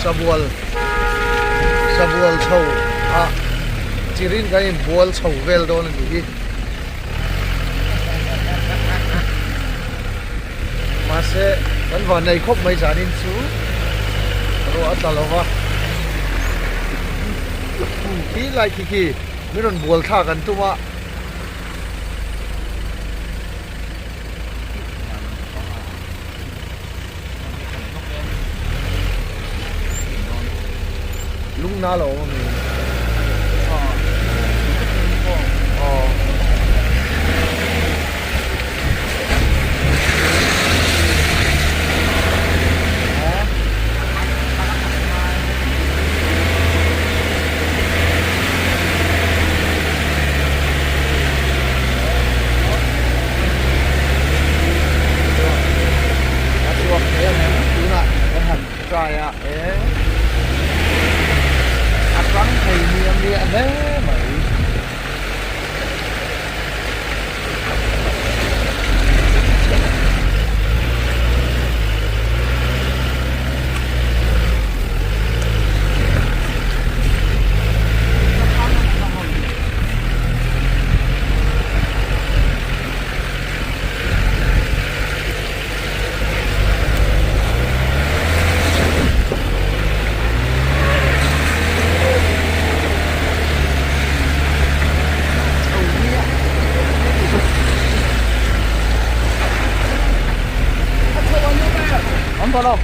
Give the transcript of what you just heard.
Sabual Sabual chho ah chirin kan inbual chho vel dawn a nih hi. Mahse kan van nei khawp mai zanin chu ruah a tla lo va. Khi lai khi khi min rawn bual thlak an tum a. Lungna lo awm ami? Aw. A chhuak thei ang em tunah kan han try a e a tang thei ni ang nia hle mai. An tawh lo.